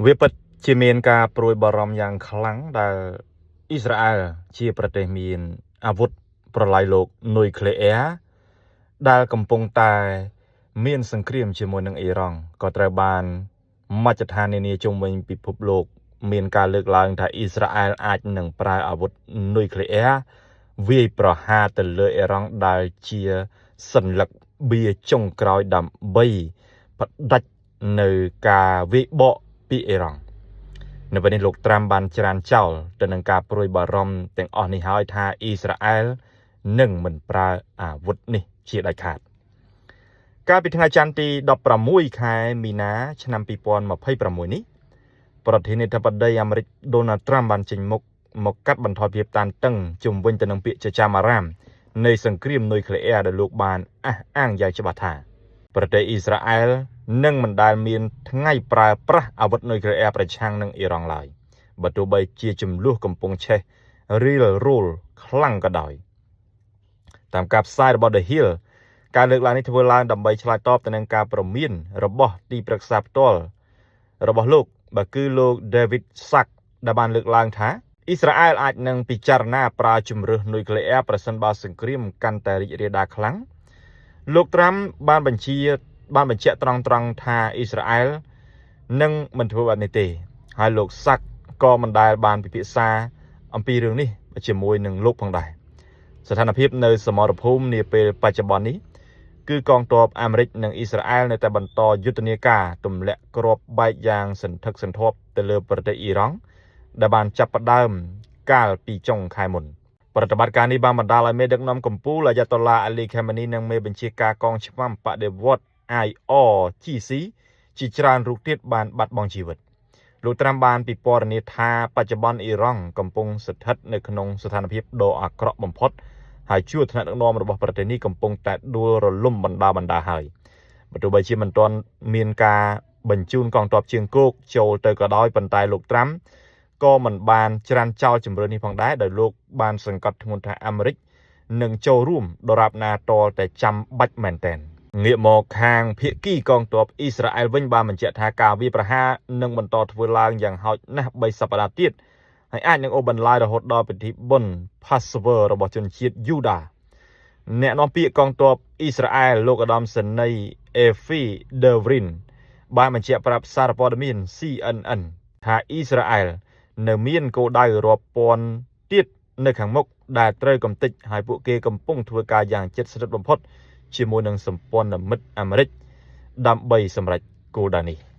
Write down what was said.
វាពិតជាមានការព្រួយបារម្ភយ៉ាងខ្លាំងដែលអ៊ីស្រាអែលជាប្រទេសមានអាវុធប្រល័យលោកនុយក្លេអ៊ែរដែលកំពុងតែមានសង្គ្រាមជាមួយនឹងអ៊ីរ៉ង់ក៏ត្រូវបានមជ្ឈដ្ឋាននានាជុំវិញពិភពលោក មានការលើកឡើងថាអ៊ីស្រាអែលអាចនឹងប្រើអាវុធនុយក្លេអ៊ែរវាយប្រហារទៅលើអ៊ីរ៉ង់ដែលជាសន្លឹកបៀចុងក្រោយដើម្បីផ្ដាច់នៅការវាយបកពីអ៊ីរ៉ង់នៅពេលនេះលោកត្រាំបានច្រានចោលទៅនឹងការព្រួយបារម្ភទាំងអស់នេះហើយថាអ៊ីស្រាអែលនឹងមិនប្រើអាវុធនេះជាដាច់ខាត កាលពីថ្ងៃច័ន្ទទី16ខែមីនាឆ្នាំ2026នេះប្រធានាធិបតីអាមេរិកដូណាល់ត្រាំបានចេញមុខមកកាត់បន្ថយភាពតានតឹងជុំវិញទៅនឹងពាក្យចចាមអារ៉ាមនៃសង្គ្រាមនុយក្លេអ៊ែរដែលលោកបានអះអាងយ៉ាងច្បាស់ថាប្រទេសអ៊ីស្រាអែលនឹងមិនដែលមានថ្ងៃប្រើប្រាស់អាវុធនុយក្លេអ៊ែរប្រឆាំងនឹងអ៊ីរ៉ង់ឡើយបើទោះបីជាចំនួនកំពុងឆេះរីលរូលខ្លាំងក៏ដោយតាមការផ្សាយរបស់ The Hill ការលើកឡើងនេះធ្វើឡើងដើម្បីឆ្លើយតបទៅនឹងការព្រមានរបស់ទីប្រឹក្សាផ្ទាល់របស់លោកបើគឺលោក David Sachs ដែលបានលើកឡើងថាអ៊ីស្រាអែលអាចនឹងពិចារណាប្រើជំរើសនុយក្លេអ៊ែរប្រសិនបើសង្គ្រាមកាន់តែរីករាលដាលខ្លាំងលោកត្រាំបានបញ្ជាបានបញ្ជាក់ត្រង់ត្រង់ថាអ៊ីស្រាអែលនឹងមិនធ្វើបែបនេះទេហើយលោកសាក់ក៏មិនដែលបានពិភាក្សាអំពីរឿងនេះជាមួយនឹងលោកផងដែរស្ថានភាពនៅសមរភូមិនាពេលបច្ចុប្បន្ននេះគឺកងទ័ពអាមេរិកនិងអ៊ីស្រាអែលនៅតែបន្តយុទ្ធនាការទម្លាក់គ្រាប់បែកយ៉ាងសន្ធឹកសន្ធាប់ទៅលើប្រទេសអ៊ីរ៉ង់ដែលបានចាប់ផ្ដើមកាលពីចុងខែមុនប្រតិបត្តិការនេះបានបណ្ដាលឲ្យមេដឹកនាំកម្ពុជាអាយ៉ាតូឡាអាលីខាម៉ានីនិងមេបញ្ជាការកងឆ្មាំបដិវត្ត IRGC ជាច្រើនរូបទៀតបានបាត់បង់ជីវិតលោកត្រាំបានពិពណ៌នាថាបច្ចុប្បន្នអ៊ីរ៉ង់កំពុងស្ថិតនៅក្នុងស្ថានភាពដ៏អាក្រក់បំផុតហើយជួរថ្នាក់ដឹកនាំរបស់ប្រទេសនេះកំពុងតែដួលរលំបណ្ដាបណ្ដាហើយបើទោះបីជាមិនទាន់មានការបញ្ជូនកងទ័ពជើងគោកចូលទៅក៏ដោយប៉ុន្តែលោកត្រាំក៏មិនបានច្រានចោលជំរឿននេះផងដែរដោយលោកបានសង្កត់ធ្ងន់ថាអាមេរិកនឹងចូលរួមដរាបណាតលតែចាំបាច់មែនទែនងាកមកខាងភៀកគីកងទ័ពអ៊ីស្រាអែលវិញបានបញ្ជាក់ថាការវាយប្រហារនឹងបន្តធ្វើឡើងយ៉ាងហោចណាស់3សប្តាហ៍ទៀតហើយអាចនឹងអូសបន្លាយរហូតដល់ពិធីបុណ្យ Passover របស់ជនជាតិយូដាអ្នកនាំពាក្យកងទ័ពអ៊ីស្រាអែលលោកឧត្តមសេនីយ៍អេហ្វីដេវរីនបានបញ្ជាក់ប្រាប់សារព័ត៌មាន CNN ថាអ៊ីស្រាអែលនៅមានគោលដៅរាប់ពាន់ទៀតនៅខាងមុខដែលត្រូវកំទេចហើយពួកគេកំពុងធ្វើការយ៉ាងជិតស្និទ្ធបំផុតជាមួយនឹងសម្ព័ន្ធមិត្តអាមេរិកដើម្បីសម្រេចគោលដៅនេះ។